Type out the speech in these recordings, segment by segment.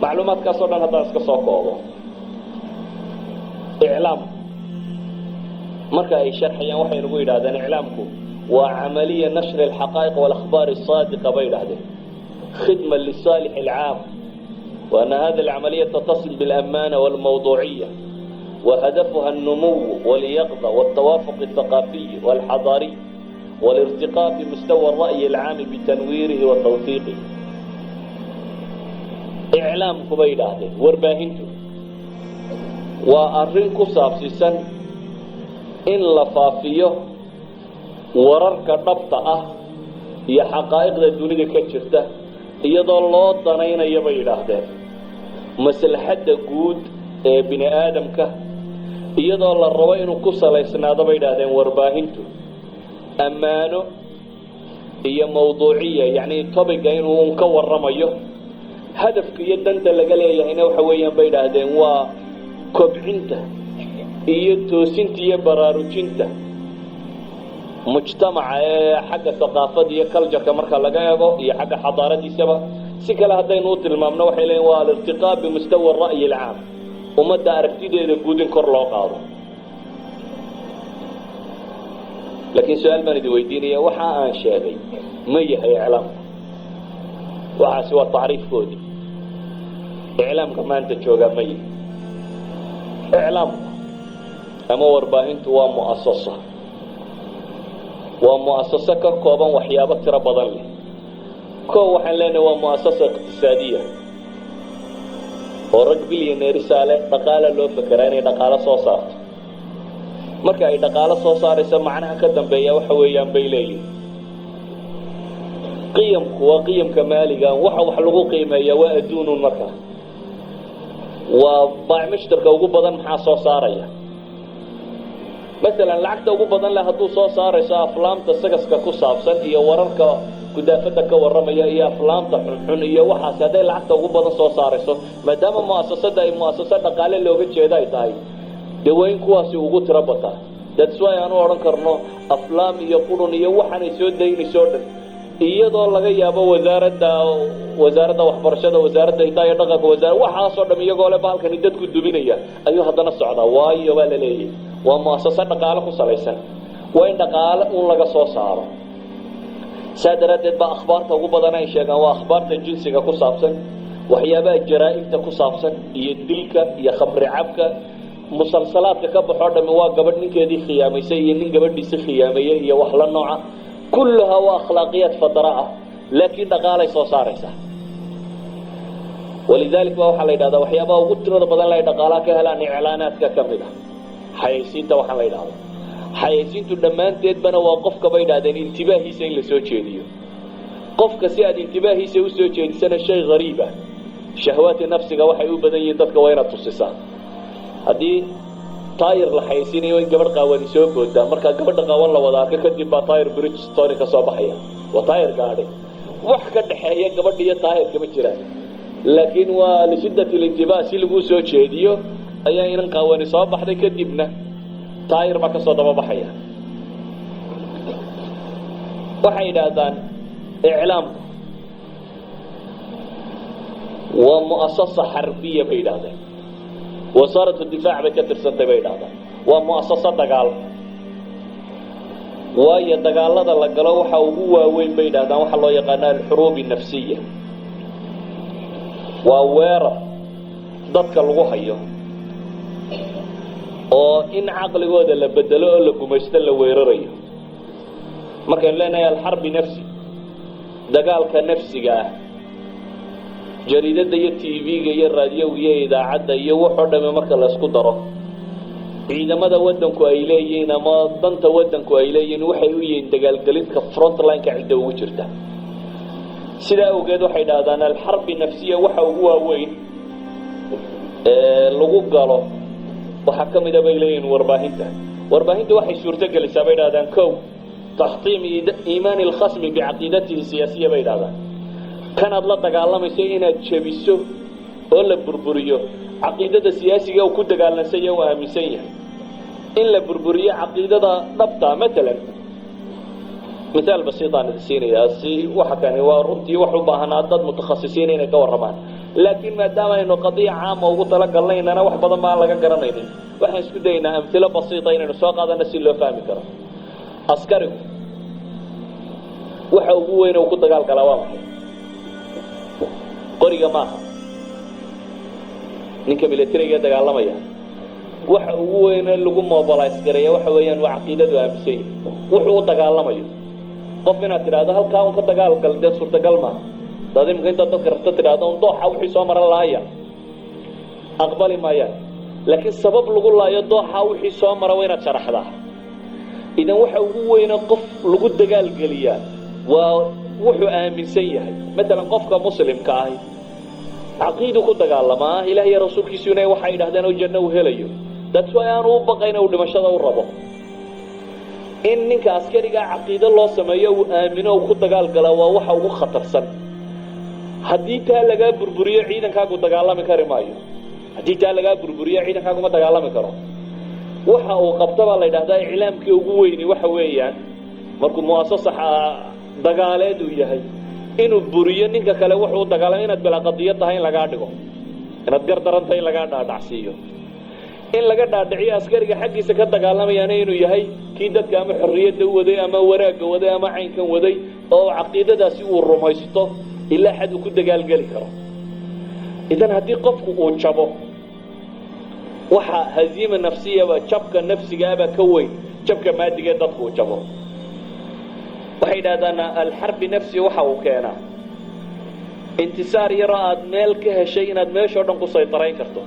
Macluumaadkaasoo dhan haddaan iska soo koobo, iclaamku marka ay sharxayaan waxay nagu yidhahdeen iclaamku waa camaliya nashri alxaqaa'iq walakhbaar asaadiqa, bay yidhahdeen, khidma lisaalix alcaam, وأن هذه العملية تتصل بالأمانة والموضوعية، وهدفها النمو واليقظة والتوافق الثقافي والحضاري والارتقاء بمستوى الرأي العام بتنويره وتوثيقه. Iclaamku, bay yidhaahdeen, warbaahintu waa arrin ku saabsiisan in la faafiyo wararka dhabta ah iyo xaqaa'iqda dunida ka jirta, iyadoo loo danaynayo, bay yidhaahdeen, maslaxadda guud ee bini aadamka, iyadoo la rabo inuu ku salaysnaado, bay yidhaahdeen, warbaahintu ammaano iyo mawduuciya, yacni topic-ga inuu ka waramayo. Hadafka iyo danta laga leeyahayna waxa weeyaan, bay yidhaahdeen, waa kobcinta iyo toosinta iyo baraarujinta mujtamaca ee xagga thaqaafada iyo culture-ka marka laga eego iyo xagga xadaaradiisaba. Si kale haddaynu u tilmaamno, waxay leeyiin waa alirtiqaa bimustawa ra'yi alcaam, ummadda aragtideeda guud in kor loo qaado. Laakiin su-aal baan idin weydiinaya: waxa aan sheegay ma yahay iclaamku? Waxaasi waa tacriifkoodii. Iclaamka maanta joogaa ma yihi? Iclaamku ama warbaahintu waa mu'asaso, waa mu'asaso ka kooban waxyaabo tiro badan leh. Ko waxaan leenahay waa mu'asasa iqtisaadiya oo rag billionaires leh, dhaqaala loo fekeraa inay dhaqaalo soo saarto. Marka ay dhaqaalo soo saarayso, macnaha ka dambeeya waxa weeyaan, bay leeyihin, qiyamku waa qiyamka maaliga. Waxa wax lagu qiimeeya waa adduunun. Markaa waa baac mushtarka ugu badan maxaa soo saaraya? Masalan, lacagta ugu badan leh hadduu soo saarayso aflaamta sagaska ku saabsan iyo wararka kudaafada ka warramaya iyo aflaamta xunxun iyo waxaasi, hadday lacagta ugu badan soo saarayso, maadaama mu'asasada ay mu'asasa dhaqaale looga jeedo ay tahay, dee waa in kuwaasi ugu tiro bataa. That's why aan u odhan karno aflaam iyo qurun iyo waxaanay soo daynayso o dhan, iyadoo laga yaabo wasaaradda waxbarashada, wasaaradda hidaha iyo dhaqanka, wasaara waxaasoo dham iyagoo le bahalkani dadku duminaya ayuu haddana socdaa. Waayo, baa la leeyahay, waa mu'asase dhaqaale ku salaysan, waa in dhaqaale un laga soo saaro. Saa daraaddeed baa akhbaarta ugu badan ay sheegaan waa akhbaarta jinsiga ku saabsan, waxyaabaha jaraa'imta ku saabsan iyo dilka iyo khamri cabka. Musalsalaadka ka baxoo dhami waa gabadh ninkeedii khiyaamaysay iyo nin gabadhiisi khiyaameeyey iyo wax la nooca. Kulluhaa waa akhlaaqiyaad fadara ah, laakiin dhaqaalay soo saaraysaa. Walidalik ba waxaa la yidhahdaa waxyaabaha ugu tirada badan la dhaqaalaha ka helaan iclaanaadka ka mid ah xayaysiinta. Waxaan la yidhahda xayaysiintu dhammaanteedbana waa qofka, bay yidhahdeen, intibaahiisa in la soo jeediyo. Qofka si aad intibaahiisa usoo jeedisana, shay hariib ah, shahwaati nafsiga waxay u badan yihiin dadka waa inaad tusisaa. Haddii taayir la xayaysiinayo, in gabadh qaawani soo boodaa, markaa gabadha qaawan la wada arko kadib baa taayir Bridgestone ka soo baxaya. Waa taayir gaadhi, wax ka dhaxeeya gabadha iyo taayirka ma jiraan, laakiin waa lishiddat lintibaa, si laguu soo jeediyo ayaa inan qaawani soo baxday, kadibna taayir baa kasoo daba baxaya. Waxay yidhaahdaan iclaamku waa mu'asasa xarbiya, bay yidhahdeen, wasaaratu difaac bay ka tirsantay, bay yidhahdaan, waa mu'asaso dagaal. Waayo, dagaalada la galo waxa ugu waaweyn, bay yidhahdaan, waxaa loo yaqaana alxuruub nafsiya, waa weerar dadka lagu hayo oo in caqligooda la bedelo oo la gumaysto la weerarayo. Markaynu leenahay alxarbi nafsi, dagaalka nafsiga ah, jariidada iyo TV-ga iyo raadiyowga iyo idaacadda iyo waxoo dhame marka laysku daro, ciidamada waddanku ay leeyihiin ama danta waddanku ay leeyihiin waxay u yihiin dagaalgelinka frontline-ka cidda ugu jirta. Sidaa awgeed waxay idhahdaan alxarbi nafsiya waxa ugu waaweyn ee lagu galo waxaa ka mida, bay leeyihiin, warbaahinta. Warbaahinta waxay suurto gelisaa, bay idhahdaan, kow, taxtiim iimaani alkhasmi bicaqiidatihi siyaasiya, bay idhahdaan, kanaad la dagaalamayso inaad jebiso oo la burburiyo caqiidada siyaasiga uu ku dagaalansan yahay, uu aaminsan yahay, in la burburiyo caqiidada dhabta. Matalan, mithaal basiitaan idin siinayaa, si waxa kani waa runtii wax u baahanaa dad mutakhasisiin inay ka warramaan. Laakiin maadaama aynu qadiya caama ugu talagalnaynana wax badan baan laga garanaynin, waxaan isku dayaynaa amhilo basiita inaynu soo qaadano si loo fahmi karo. Askarigu waxa ugu weyn uu ku dagaal galaa waa maxay? Qoriga maaha. Ninka militariga dagaalamaya waxa ugu weyne lagu mobilize gareeya waxa weeyaan waa caqiidadu aaminsan yahi, wuxuu u dagaalamayo. Qof inaad tidhaahdo halkaa un ka dagaal gal, dee suurtagal maaha. Hadaad imika intaad dadka rabto tidhaahdo un dooxa wixii soo maran laaya, aqbali maayaan. Laakiin sabab lagu laayo dooxa wixii soo mara waa inaad sharaxdaa. Idan waxa ugu weyne qof lagu dagaalgeliyaa waa wuxuu aaminsan yahay. Matalan, qofka muslimka ahi caqiidu ku dagaalamaa, Ilaah iyo rasuulkiisu inay waxay yidhahdeen oo janno uu helayo. That's why aanu u baqayna, uu dhimashada u rabo. In ninka askarigaa caqiido loo sameeyo uu aamino uu ku dagaalgalaa waa waxa ugu khatarsan. Haddii taa lagaa burburiyo, ciidankaagu dagaalami kari maayo. Haddii taa lagaa burburiyo, ciidankaagu ma dagaalami karo. Waxa uu qabta baa la yidhahdaa iclaamkii ugu weyni waxa weeyaan, markuu muasasa dagaaleed uu yahay, inuu buriyo ninka kale wuxuu dagaalamay. Inaad bilaa qadiyo tahay in lagaa dhigo, inaad gar daran tahay in lagaa dhaadhacsiiyo, in laga dhaadhiciyo askariga xaggiisa ka dagaalamayaana inuu yahay kii dadka ama xorriyadda u waday ama wanaagga waday ama caynkan waday, oo caqiidadaasi uu rumaysto ilaa xad uu ku dagaalgeli karo. Idan haddii qofku uu jabo, waxa haziima nafsiyaba, jabka nafsigaaba ka weyn jabka maadigee dadku uu jabo. Waxay yidhahdaan alxarbi nafsi waxa uu keenaa intisaar yaroo aad meel ka heshay inaad meeshao dhan ku saytarayn karto.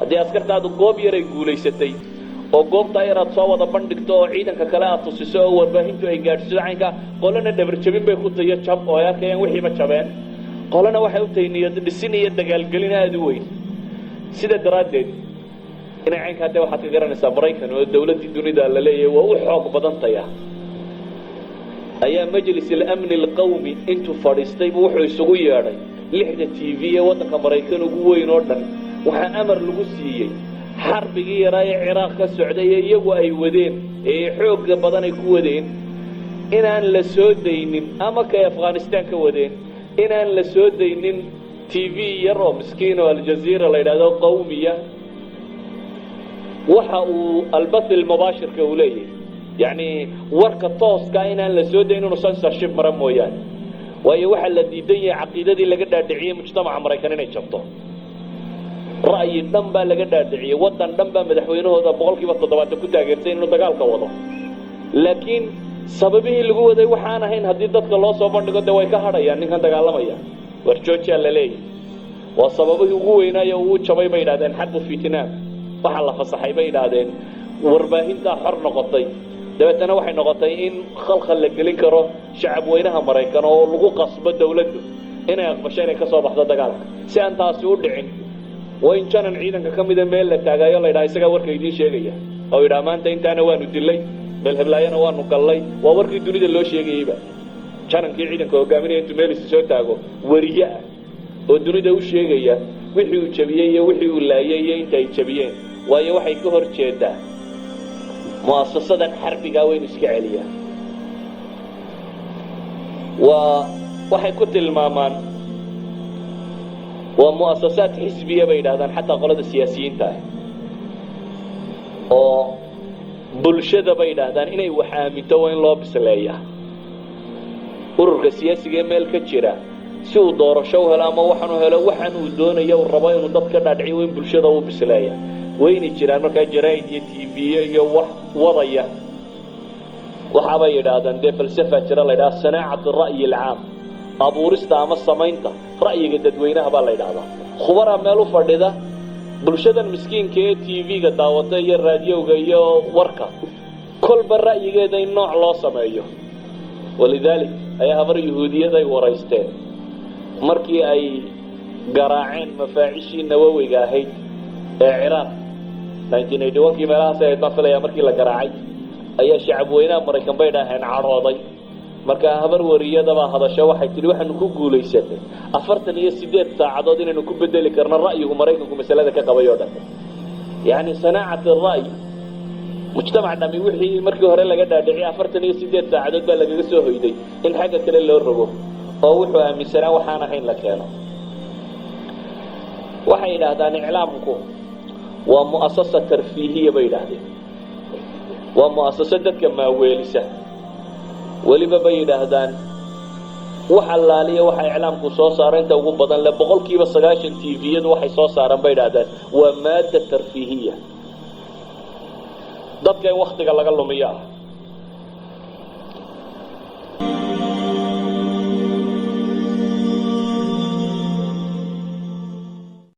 Haddii askartaadu goob yaray guulaysatay oo goobtaa yar aad soo wada bandhigto oo ciidanka kale aad tusiso oo warbaahintu ay gaadhsiso caynka, qolana dhabarjabin bay ku tayo jab oo ay arkayaan wixiiba jabeen, qolana waxay u tahay niyad dhisin iyo dagaalgelin aada u weyn. Sida daraaddeed inay caynkaa dee waxaad ka garanaysaa Maraykan oo dawladdii dunida la leeyahay waa u xoog badantaya ayaa Majlis Alamni Alqawmi intuu fadhiistay buu wuxuu isugu yeedhay lixda TV ee waddanka Maraykan ugu weyn oo dhan. Waxaa amar lagu siiyey xarbigii yaraa ee Ciraaq ka socday ee iyagu ay wadeen ee xoogga badan ay ku wadeen inaan la soo daynin, ama kay Afghanistan ka wadeen inaan la soo daynin TV yar oo miskiin oo Aljaziira la yidhahdo qawmiya waxa uu albath almubaashirka uu leeyahay, yacni warka tooska inaan la soo dayn, inuu censorship mara mooyaane. Waayo, waxaa la diidan yahay caqiidadii laga dhaadhiciyey mujtamaca Maraykan inay jabto. Ra'yi dhan baa laga dhaadhiciyey, waddan dhan baa madaxweynahooda 70% ku taageersan inuu dagaalka wado, laakiin sababihii lagu waday waxaan ahayn haddii dadka loo soo bandhigo, dee way ka hadhayaan ninkan dagaalamaya. War joojiyaa la leeyahy. Waa sababihii ugu weynaayo uu jabay bay yidhahdeen xarbu Vietnam. Waxaa la fasaxay bay yidhaahdeen, warbaahintaa xor noqotay, dabeetana waxay noqotay in khalkhal la gelin karo shacab weynaha Maraykan oo lagu qasbo dawladdu inay aqbasho inay ka soo baxdo dagaalka. Si aan taasi u dhicin, waa in janan ciidanka ka mida meel la taagaayo, la yidhaha isagaa warka idiin sheegaya, oo yidhaha maanta intaana waanu dilay, meel heblaayana waanu gallay. Waa warkii dunida loo sheegayeyba. Janankii ciidanka hogaaminaya intuu meel isi soo taago, weriye ah oo dunida u sheegaya wixii uu jabiyey iyo wixii uu laayay iyo inta ay jabiyeen. Waayo, waxay ka hor jeedaa mu'asasadan xarbigaa waynu iska celiyaa. Waa waxay ku tilmaamaan waa mu'asasaad xisbiya bay yidhahdaan, xataa qolada siyaasiyiinta ah oo bulshada bay yidhaahdaan inay wax aaminto waa in loo bisleeyaa. Ururka siyaasiga ee meel ka jira si uu doorasho u helo ama waxaan u helo waxaan uu doonayo uu rabo inuu dad ka dhaadhiciyo, waa in bulshada u bisleeya. Waynay jiraan markaa jaraa'id iyo TV iyo wax wadaya. Waxaabay yidhaahdaan dee falsafa jira la yidhahda sanaacatu ra'yi alcaam, abuurista ama samaynta ra'yiga dadweynaha baa la yidhahdaa. Khubaraa meel u fadhida bulshadan miskiinka ee TV-ga daawata iyo raadiyowga iyo warka, kolba ra'yigeeda in nooc loo sameeyo. Walidaalik ayaa habar yuhuudiyaday waraysteen markii ay garaaceen mafaacishii nawowiga ahayd ee Ciraaq 1981kii meelahaas ahayd baan filayaa. Markii la garaacay ayaa shacab weynaha Maraykan bay dhaheen cadhooday. Marka habar wariyadabaa hadasho, waxay tidhi waxaanu ku guulaysanay 48 saacadood inaynu ku bedeli karno ra'yigu Maraykanku masalada ka qabay oo dhan. Yacni sanaacat ra'yi mujtamac dhami wixii markii hore laga dhaadhiciyay, 48 saacadood baa lagaga soo hoyday in xagga kale loo rogo oo wuxuu aaminsanaa waxaan ahayn la keeno. Waxay yidhaahdaan iclaamku waa mu'asasa tarfiihiya bay yidhaahdeen, waa mu'asase dadka maaweelisa. Weliba bay yidhaahdaan, wax allaaliya waxa iclaamku soo saara inta ugu badan le, 90% TV-yadu waxay soo saaraan, bay yidhahdaan, waa maada tarfiihiya, dadka in waktiga laga lumiyo ah.